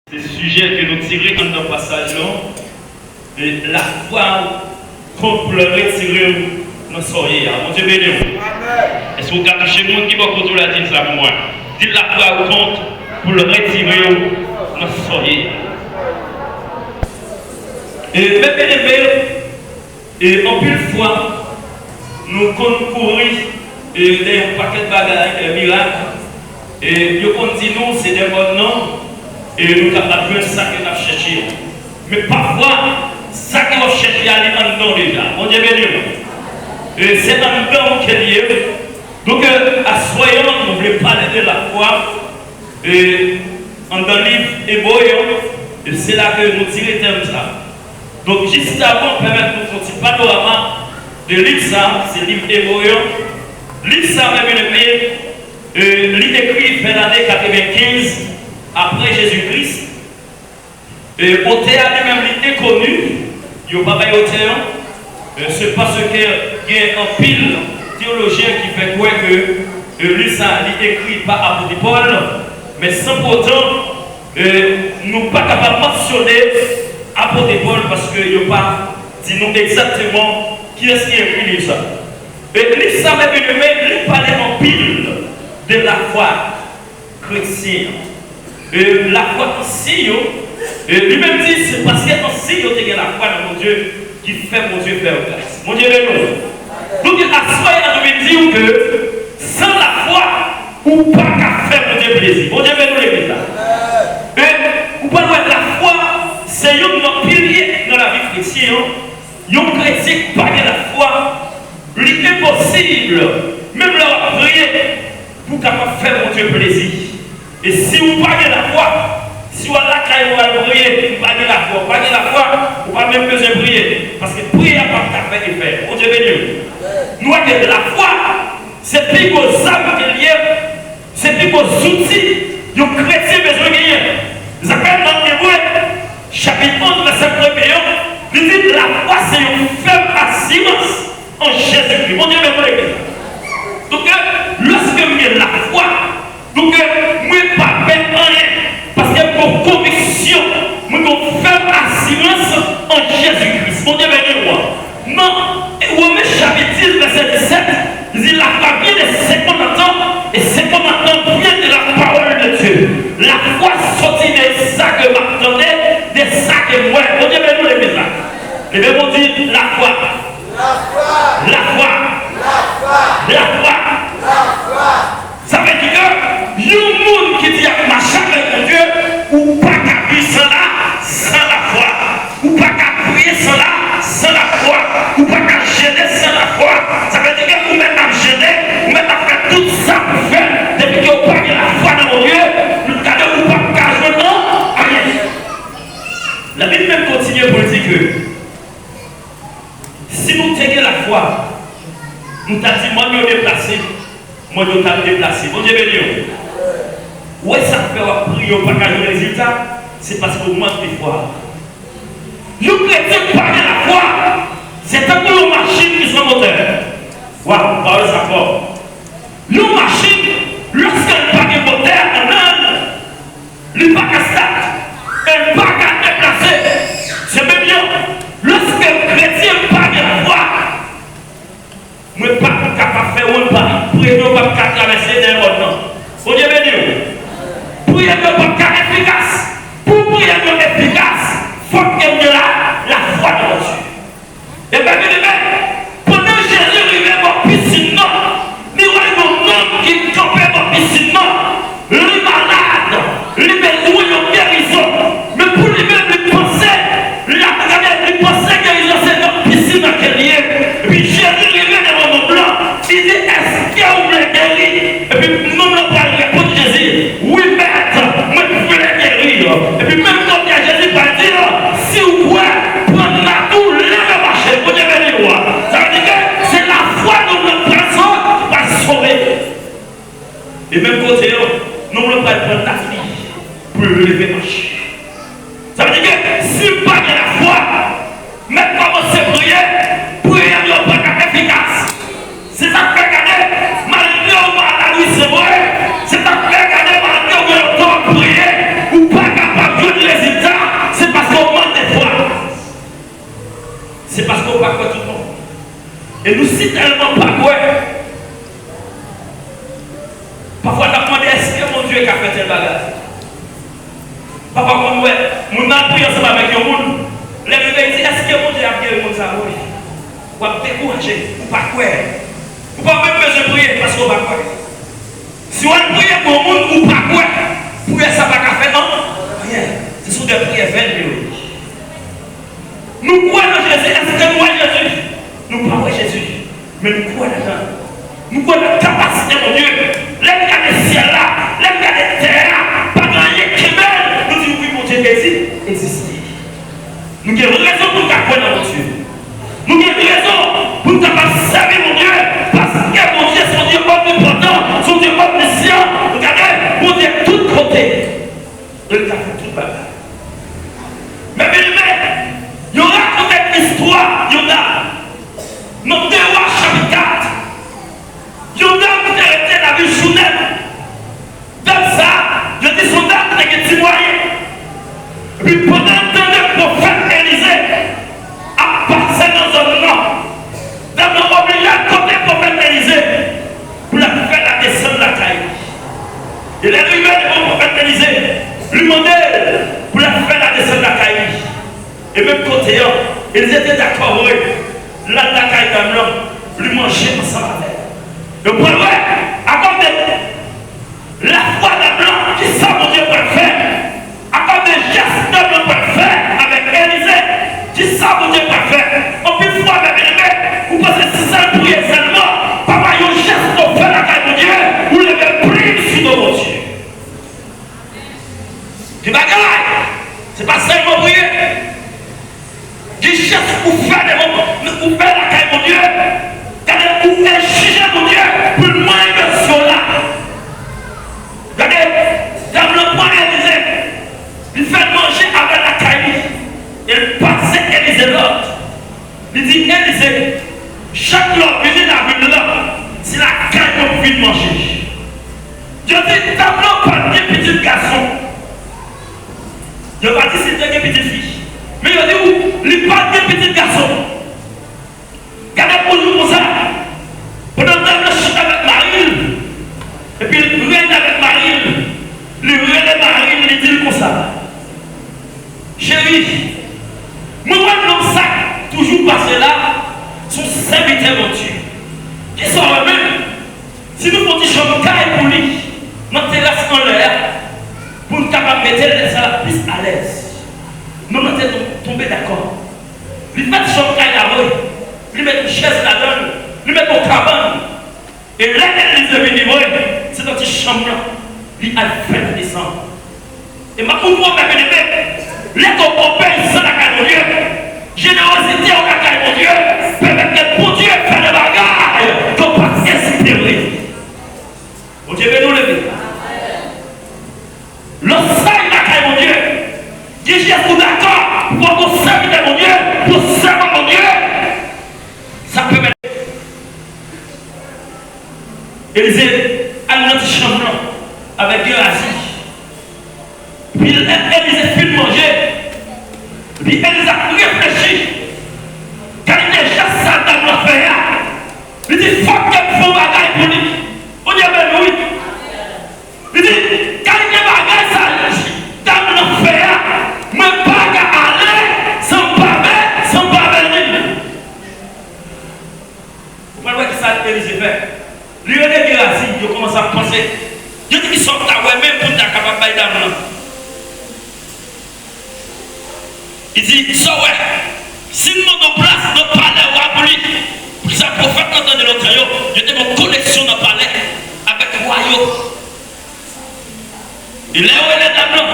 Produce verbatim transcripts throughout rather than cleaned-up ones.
Se sijè ke nou tire anndan pasaj lan, e lafwa w kont pou l retire w nan sa w ye a. Bondye beni w. Èske w ka touche moun ki bò kote w la, di l sa pou mwen? Di l lafwa w kont pou l retire w nan sa w ye a. E men byeneme, e anpil fwa, nou konn kouri e dèyè yon pakèt bagay, e mirak, e yo konn di nou se dè mòn non, e nou kapab jwenn sa ke n ap chèche a. Men pafwa, sa ke w ap chèche a, li anndan w deja. Bondye beni w. E se anndan w ke l ye. Donk, e, aswè an, nou vle pale de lafwa, e, anndan liv Ebre yo, e se la ke nou tire tèm sa. Donk, jis avan, pèmèt nou fè yon ti panorama de liv sa, se liv Ebre yo. Liv sa, men byeneme, e, li ekri vè lane katrevenkenz apre Jezi Kris. E, otè a li menm li enkoni, yo pa bay otè an. E, se paske gen anpil teyolojyen ki fè kwè ke, e, liv sa li ekri pa apot Pòl, men san pou otan, e, nou pa kapab mansyone apot Pòl paske yo pa di nou egzakteman kiyès ki ekri liv sa. E, liv sa, men byeneme, li pale anpil de lafwa kretyen an. E, lafwa ansyen yo, e, li menm di, se paske ansyen yo te gen lafwa nan Bondye ki fè Bondye fè yo gras. Bondye beni w. Donk, aswè a, nou vin di w ke san lafwa, ou pa ka fè Bondye plezi. Bondye beni w, legliz la. E, ou pral wè lafwa, se youn nan pilye nan lavi kretyen an. Yon kretyen ki pa gen lafwa, li enposib, menm lè w ap priye, pou w kapab fè Bondye plezi. E si w pa gen lafwa, si w al lakay ou al priye, ou pa gen lafwa, ou pa gen lafwa, ou pa menm bezwen priye, paske priyè a p ap ka fè efè. Bondye beni w. Nou wè ke lafwa, se pi gwo zam ke l ye, se pi gwo zouti yon kretyen bezwen genyen. Sa fè nan Ebre, chapit onz, vèsè premye an, li di, lafwa se yon fèm asirans an Jezikri. Bondye beni w, legliz la. Donk, lèske m gen lafwa, donk, mwen pa pè anyen, paske m gon konviksyon, mwen gon fèm asirans an Jezikri. Bondye beni w. Nan Women chapit dis, vèsè disèt, li di, lafwa vyen de sekonn antann, e sekonn antann vyen de la parole de Dieu. Lafwa soti de sa ke m ap tande, de sa ke m wè. Bondye beni w, legliz la. Ebyen, bon, di, lafwa. Lafwa. Lafwa. Lafwa. Sa vle di ke yon moun ki di ap mache avèk Bondye, ou pa ka viv san la, san lafwa. Ou pa ka priye san la, san lafwa. Ou pa ka jene san lafwa. Sa vle di ke ou mèt ap jene, ou mèt ap fè tout sa pou fè. Depi ke ou pa gen lafwa nan Bondye, gade ou p ap ka jwenn anyen. Labib menm kontinye pou l di ke si nou te gen lafwa, nou ta di mòn yo deplase, mòn yo t ap deplase. Bondye beni w. Ou wè sa k fè w ap priye, w pa ka jwenn rezilta? Se paske w manke fwa. Yon kretyen k pa gen lafwa, se tankou yon machin ki san motè. Waw, pawòl sa fò. Yon machin, lòske l pa gen motè anndan l, li pa ka stat, e l pa ka deplase. Se menm jan, lòske kretyen pa gen lafwa, mwen p ap kapab fè wonn pa m. Priyè m yo p ap ka travèse dèyè mòn nan. Bondye beni w. Priyè m yo p ap ka efikas. Pou priyè m yo efikas, fòk ke m gen la, lafwa nan Bondye. Ebyen, byeneme, pandan Jezi rive bò pisin nan, li wè yon nonm ki kanpe bò pisin nan. Li malad, li bezwen yon gerizon. Men pou li menm, li panse, li ap gade, li panse gerizon se nan pisin nan ke l ye. Epi Jezi rive devan nonm lan, li di, èske w vle geri? Epi nonm lan pral reponn Jezi, wi, Mèt, mwen vle geri. Epi menm kote a Jezi pral di l, si w kwè, pran mat ou, leve mache. Bondye beni w. Sa vle di ke se lafwa nonm lan pral sove, pral sove. E menm kote a, nonm lan pral pran mat li pou l leve mache. Sa vle di ke si m pa gen lafwa, m ap kòmanse priye, priyè m yo pa ka efikas. Se sa k fè gade, malgre w malad, wi, se vre. Se sa k fè gade, malgre w gen lontan w ap priye, ou pa kapab jwenn ka fè tèl bagay. Pafwa w konn wè moun nan ap priye ansanm avèk yon moun, lè l rive, li di, èske Bondye ap geri moun sa a? Wi. W ap dekouraje, ou pa kwè. Ou pa menm bezwen priye paske w pa kwè. Si w al priye pou yon moun, ou pa kwè, priyè sa pa ka fè anyen. Se sou de priyè vèn yo ye. Nou kwè nan Jezi, èske nou wè Jezi? Nou pa wè Jezi, men nou kwè ladan l. Nou kwè nan kapasite Bondye. Lè n gade syèl la, lè n gade tè a, pa gen anyen ki kenbe l, nou di, wi, Bondye egzi-, egziste. Nou gen rezon pou n ka kwè nan Bondye. Nou gen rezon pou n kapab sèvi Bondye, paske Bondye se yon Dye omnipotan, se yon Dye omnisyan. Gade, Bondye tout kote. E l ka fè tout bagay. Men byeneme, yo rakonte istwa yon dam nan de Wa chapit kat. Yon dam ki te rete lavil Jounen. Dam sa a, yo di se yon dam ki te gen ti mwayen. Epi pandan l tande pwofèt Elize ap pase nan zòn nan, dam nan oblije al kote pwofèt Elize pou l al fè ladesann lakay li. E lè l rive devan pwofèt Elize, li mande l pou l al fè ladesann lakay li. E menm kote an, Elize te dakò vre. L al lakay dam lan, li manje ansanm avè l. Yo pral wè, akoz de lafwa dam lan, kisa Bondye pral fè? Akoz de jès dam lan pral fè avèk Elize, kisa Bondye pral fè? Anpil fwa, byeneme, ou panse si se priye sèlman, papa, yon jès ou fè lakay Bondye, ou leve plim sou do Bondye. Gen bagay, se pa sèlman priye. Gen jès ou fè devan, ou fè lakay Bondye. Gade, ou egzije Bondye pou l manyen dosye w la. Gade, dam lan pran Elize, li fè l manje avè l lakay li, e l pase Elize lòd. Li di Elize, chak lè w vini lavil lan, se lakay mwen pou vin manje. Yo di dam lan pa t gen pitit gason. Yo pa di si l te gen pitit fi. Men yo di w, li pa t gen pitit gason. Gade pou nou konsa. Pandan dam nan chita avèk mari l, epi l règne avèk mari l, li rele mari l, li di l konsa, cheri, mwen wè nonm sa k toujou pase la, se yon sèvitè Bondye. Kisa w wè menm? Si nou fè yon ti chanm kay pou li nan teras anlè a, pou n kapab mete l lè sa l ap plis alèz. Nonm nan te ton-, tonbe dakò. Li fè ti chanm kay la vre. Li met yon chèz ladan l. Li met yon kabann. E lè Elize vini vre, se nan ti chanm nan li al fè ladesann. E m ap pwomèt, byeneme, lè ke w obeyizan lakay Bondye, jenerozite w lakay Bondye pèmèt ke Bondye fè de bagay ke w pa t espere. Bondye beni w, leve. Lè w sèvi lakay Bondye, gen jès ou dakò pou w sèvitè Bondye, pou w sèvant Bondye, sa pèmèt Elize al nan ti chanm nan avèk Geyazi. Epi lè Elize fin manje, epi Elize ap reflechi kalite jès sa dam lan fè a, li di, fòk ke m fè yon bagay pou li. Bondye beni w, wi. Li di, kalite bagay sa dam lan fè a, mwen pa ka ale san m pa be-, san m pa beni l. Ou pral wè kisa Elize fè. Li rele Geyazi, yo kòmanse ap panse. Yo di, kisa w ta wè menm pou n ta kapab bay dam lan? Li di, sa w wè, si n mande w plas nan palè wa pou li, poukisa pwofèt lan tande lontan yo, yo te gen yon koneksyon nan palè avèk wa yo? E lè yo rele dam lan,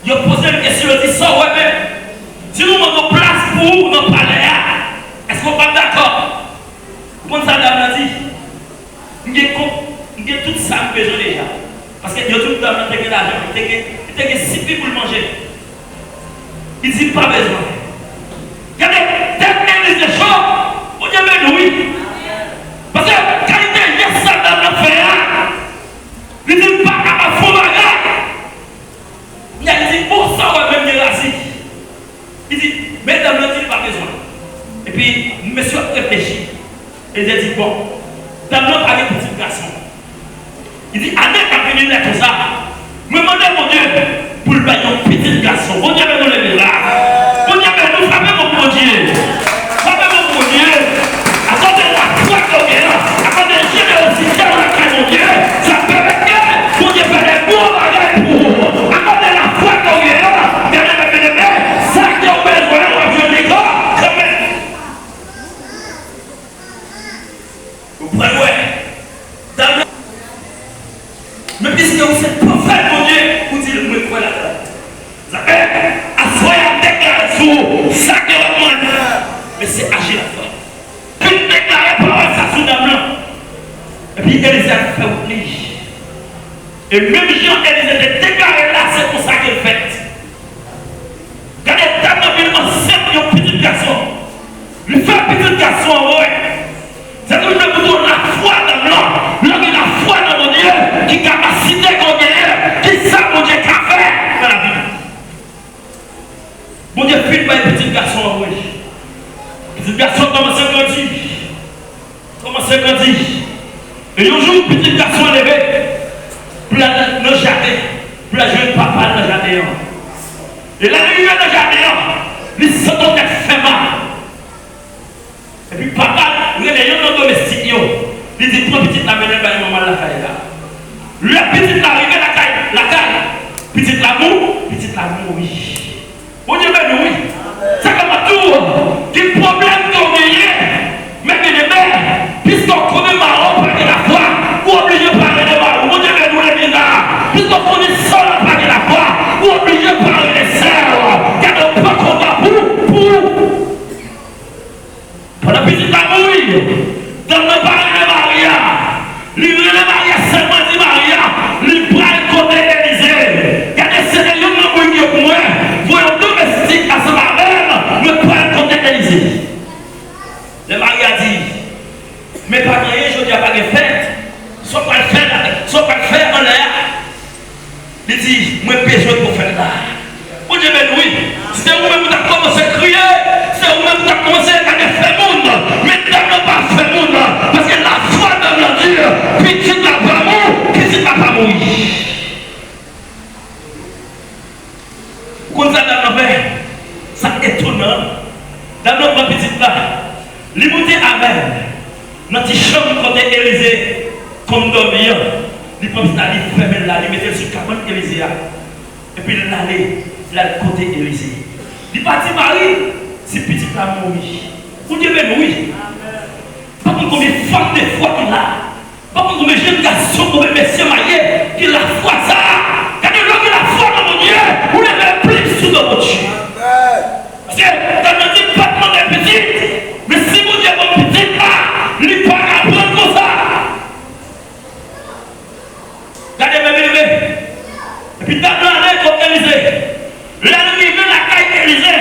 yo poze l kesyon, yo di, sa w wè menm? Si nou mande w plas pou ou nan palè a, èske w p ap dakò? Ou konn sa dam lan di? M gen kon-, m gen tout sa m bezwen deja. Paske yo di m dam lan te gen lajan, li te gen, li te gen sik li pou l manje. Li di, pa bezwen. Gade, tèt Elize cho, Bondye beni w, wi. Paske kalite jès sa dam lan fè a, li di, m pa kapab fè yon bagay. Kounye a, li di, bon, sa w wè menm Geyazi? Li di, men dam lan di li pa bezwen. Epi, mesye ap reflechi. Elize di, bon, dam lan pa gen pitit gason. Di ane k ap vini lè konsa, mwen mande Bondye pou l bay yon pitit gason. Bondye beni w, leve la. Bondye beni w, frape men pou Bondye. Frape men pou Bondye. Akoz de lafwa ke w genyen an, akoz de jenerozite w lakay Bondye, sa pèmèt ke Bondye fè de gwo bagay pou ou. Akoz de lafwa ke w genyen an, byeneme, byeneme, sa ke w bezwen an, w ap jwenn li kanmenm. Ou pral wè. Dam nan. Men piske ou se pwofèt Bondye, ou di l, mwen kwè ladan l. Sa fè, aswè a deklare sou ou, sa ke w ap mande, men se aji lafwa. Fin deklare pawòl sa sou dam nan. Epi Elize ap fè wout li. E menm jan Elize te deklare la, se konsa ke l fèt. Gade, dam nan vin ansent yon pitit gason. Li fè pitit gason an, wi. Sa vle di pou lafwa dam nan, lè w gen lafwa nan Bondye, ki kapasite ke w genyen, ki sa Bondye ka fè nan lavi w? Bondye fin bay pitit gason an, wi. Pitit gason an kòmanse grandi. Kòmanse grandi. E yon jou, pitit gason an leve pou l al nan jaden, pou l al jwenn papa l nan jaden an. E lè li rive nan jaden an, li santi yon tèt fè mal. Epi papa l rele yonn nan domestik yo. Li di, pran pitit la, mennen l bay manman l lakay la. Lè pitit la rive lakay, lakay, pitit la mou, pitit la mouri. Bondye beni w, wi. Sa k ap di w, gen pwoblèm ke w genyen, men byeneme, piske w konnen mari w pa gen lafwa, ou oblije pale de mari w. Bondye beni w, legliz la. Piske w konnen sè w la pa gen lafwa, ou oblije pale de sè w. Gade, w poko ba pou, pou. Pandan pitit la mouri, dam nan pa rele mari a. Li rele mari a sèlman, di mari a, li pral kote Elize. Gade, se te youn nan moun yo pou mwen, voye yon domestik ansanm avè m, mwen pral kote Elize. Lè mari a di, men pa gen anyen, jodi a pa gen fèt, sa w pral fè la, sa w pral fè anlè a? Li di, mwen bezwen pwofèt la. Bondye beni w, wi. Se ou menm ou t ap kòmanse kriye, se ou menm ou t ap kòmanse gade fè moun. Men dam nan pa fè moun, paske lafwa dam nan di, pitit la pa mou, pitit la pa mouri. Ou konn sa dam nan fè? Sa k etonan, dam nan pran pitit la, li moute avè l nan ti chanm kote Elize konn dòmi an. Li pran pitit la, li fèmen l la, li mete l sou kabann Elize a. Epi l ale, l al kote Elize. Li pa di mari si pitit la mouri. Bondye beni w, wi. Pa konn konbyen fanm de fwa ki la. Pa konn konbyen jèn gason, konbyen mesye marye ki lafwa sa a. Gade, lè w gen lafwa nan Bondye, ou leve plim sou do Bondye. Paske, dam nan di, m pa t mande pitit, men si Bondye ban m pitit la, li pa ka pran l konsa. Gade, byeneme. Epi dam nan ale kot Elize. Lè l rive lakay Elize,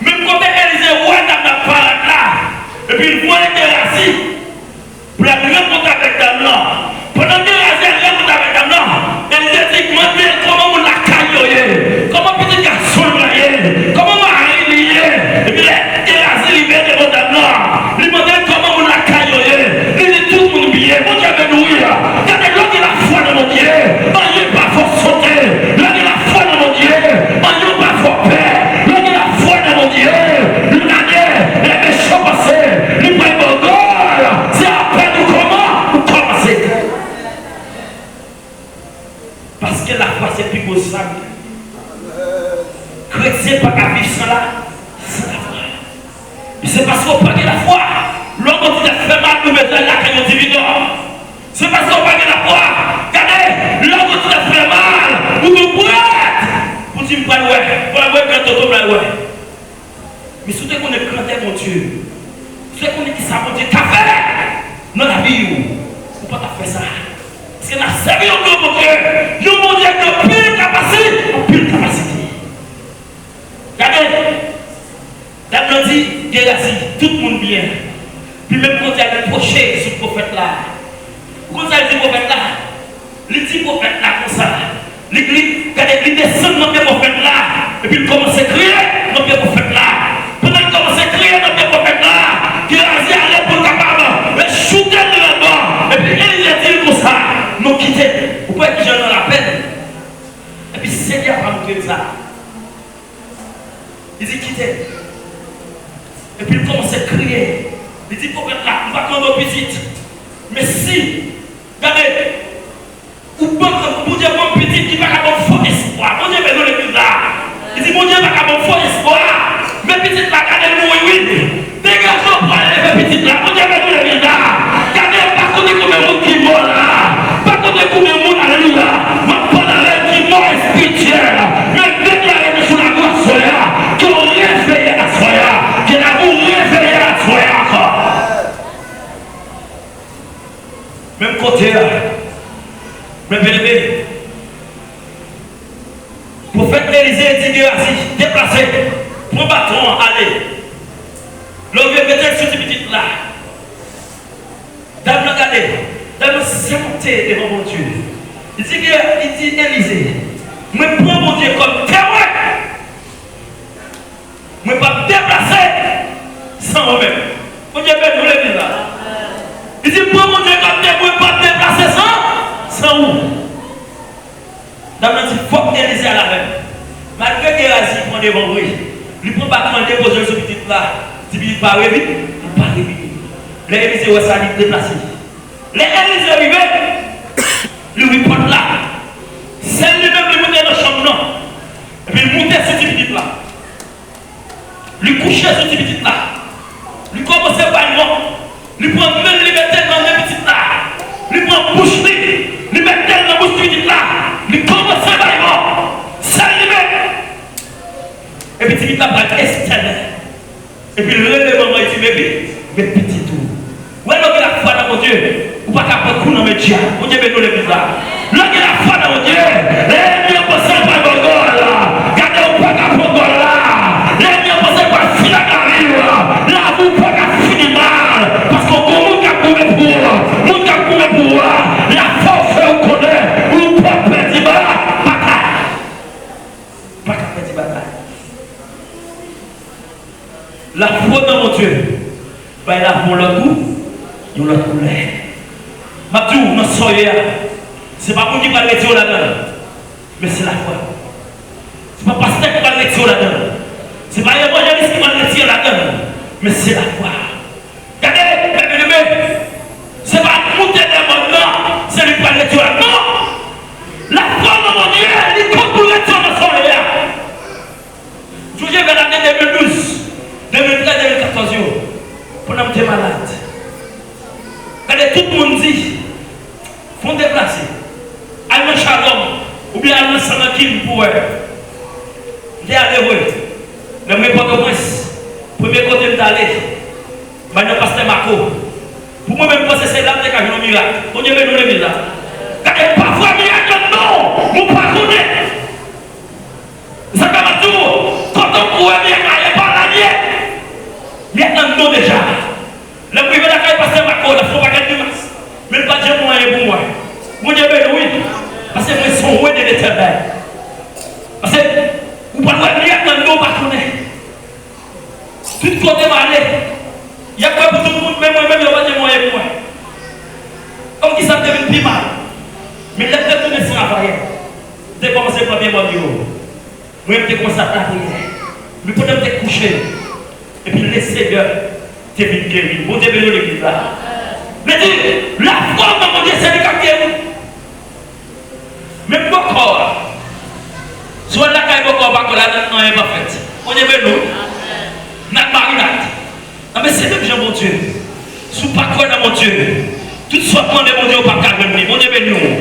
menm kote Elize wè dam nan parèt la, epi l voye Gerazi pou l al rankontre avèk dam nan. Pandan Gerazi al rankontre avèk dam nan, Elize di, mande l kòman moun lakay yo ye, kòman pitit gason l la ye, kòman mari li ye. Epi lè Gerazi rive devan dam nan, li mande l kòman moun lakay yo ye. Li di tout moun byen. Bondye beni w, wi. Gade, lè w gen lafwa nan Bondye, anyen pa fè w sote. Lè w gen lafwa nan Bondye, anyen pa fè w pè. Lè w gen lafwa nan Bondye, gade, lè mechan pase, li pral ba w gòl. Se apèn ou kòman, ou kòmanse. Paske lafwa se pi gwo zam. Kretyen pa ka viv san la, san lafwa. Se paske w pa gen lafwa. Lè w gen yon ti tèt fè mal, ou bezwen al lakay yon divinò. Se paske w pa gen lafwa. Gade, lè w gen yon ti tèt fè mal, ou dwe prèt pou di, m pral wè, m pral wè gran toto, m pral wè. Men si w te konnen grandè Bondye, si w te konnen kisa Bondye ka fè nan lavi w, ou pa t ap fè sa. Paske n ap sèvi yon gran Bondye, yon Bondye ki gen anpil kapasi, anpil kapasite. Gade, dam nan di Gerazi, tout moun byen. Li menm kote al pwoche sou pwofèt la. Ou konn sa l di pwofèt la? Li di pwofèt la konsa. Li, li, gade, li desann nan pye pwofèt la, epi l kòmanse kriye nan pye pwofèt la. Pandan l kòmanse kriye nan pye pwofèt la, Gerazi ale pou l kapab choute l nan bò. Epi Elize di l konsa, nou kite Ou wè kijan l nan lapèn? Epi Senyè a pa montre l sa. Li di, "Kite l." Epi l kòmanse kriye. Li di, "Pwofèt la, m pa t mande w pitit. Men si, gade, ou ban, Bondye ban m pitit ki pa ka ban m fo espwa." Bondye beni w legliz la. Li di, "Bondye pa ka ban m fo espwa. Men pitit la, gade l mouri wi." Degaje w pou al leve pitit la. Bondye beni w legliz la. Gade, pa kote konbyen moun ki mò la. Pa kote konbyen moun, alelouya. M ap pale avèk ki mò espirityèl. Men deklare nou sou lagwa aswè a. Ke w reveye aswè a. Ke lagwa w reveye aswè a ankò. Menm kote a. Men byeneme. Pwofèt Elize di Geyazi, "Deplase, pran baton an, ale." Lè w rive, mete l sou ti pitit la. Dam nan gade, dam nan sante devan Bondye. Li di Geya-, li di Elize, "Mwen pran Bondye kòm temwen. Mwen p ap deplase san ou menm." Bondye beni w legliz la. Li di, "Pran Bondye kòm temwen, mwen p ap deplase san, san ou." Dam nan di, "Fòk Elize al avè m." Malgre Geyazi pran devan vre, li pran baton an, depoze l sou pitit la. Ti pitit pa revi, li pa revi. Lè Elize wè sa, li deplase. Lè Elize rive, li ouvri pòt la. Sèl li menm, li moute nan chanm nan. Epi li moute sou ti pitit la. Li kouche sou ti pitit la. Li kòmanse bay mò. Li pran men l, li mete l nan men pitit la. Li pran bouch li, li mete l nan bouch ti pitit la. Li kòmanse bay mò. Sèl li menm. Epi ti pitit la pral estène. Epi l rele manman, li di, "Baby, men pitit ou." Ou wè, lè w gen lafwa nan Bondye, ou pa ka pran kou nan men dyab. Bondye beni w legliz la. Lè w gen lafwa nan Bondye, lè ènmi an panse l pral ba w gòl, gade, ou pa ka pran gòl la. Lè ènmi an panse l pral fini ak lavi w, lavi w pa ka fini mal. Paske w gon moun k ap goumen pou ou, moun k ap goumen pou ou a, lafwa w fè ou konnen ou p ap pèdi ba-, batay. Ou pa ka pèdi batay. Lafwa nan Bondye bay lavi yon lòt gou, yon lòt koulè. M ap di w, nan sa w ye a, se pa moun ki pral retire w ladan l, men se lafwa. Se pa pastè ki pral retire w ladan l. Se pa evanjelis ki pral retire w ladan l, men se lafwa. Gade, byeneme, se pa moute nan mòn nan, se li k pral retire w la. Non! Lafwa nan Bondye, li konn pou l retire w nan sa w ye a. Sonje vè lane de mil douz, de mil trèz, de mil katòz yo, pandan m te malad. Gade, tout moun di, "Fò w deplase. Al nan Shalom, oubyen al nan San Rankin pou w wè." M te ale vre. Lè m rive Pòtoprens, premye kote m t ale, bay nan pastè Mako. Pou mwen menm, m panse se la m te ka jwenn yon mirak. Bondye beni w legliz la. Gade, pafwa mirak nan non, ou pa konnen. Sa k ap di w, kote w wè mirak la ye, pa la l ye. Mirak nan non deja. Lè m rive lakay pastè Mako, l ap fè yon pakèt grimas. Men l pa t janm wè anyen pou mwen. Bondye beni w, wi. Paske mwen se yon wè de Letènèl. Paske ou pa t wè mirak nan non, ou pa konnen. Tout kote m ale, y ap wè pou tout moun, men mwen menm, yo pa t janm wè anyen pou mwen. Kòm ki sa m te vin pi mal. Men lè m te tounen san afayè, m te kòmanse pran pye mòn yo. Mwen menm, m te kòmanse ap lapriyè. Men pandan m te kouche, epi Lesenyè te vin geri m. Bondye beni w legliz la. Li di, lafwa w nan Bondye, se li k ap geri w. Men bòkò a, si w al lakay bòkò a, pa kwè ladan l, anyen pa fèt. Bondye beni w. Nat marinad. Anben, se menm jan Bondye. Si w pa kwè nan Bondye, tout sa w ap mande Bondye, ou p ap ka jwenn li. Bondye beni w.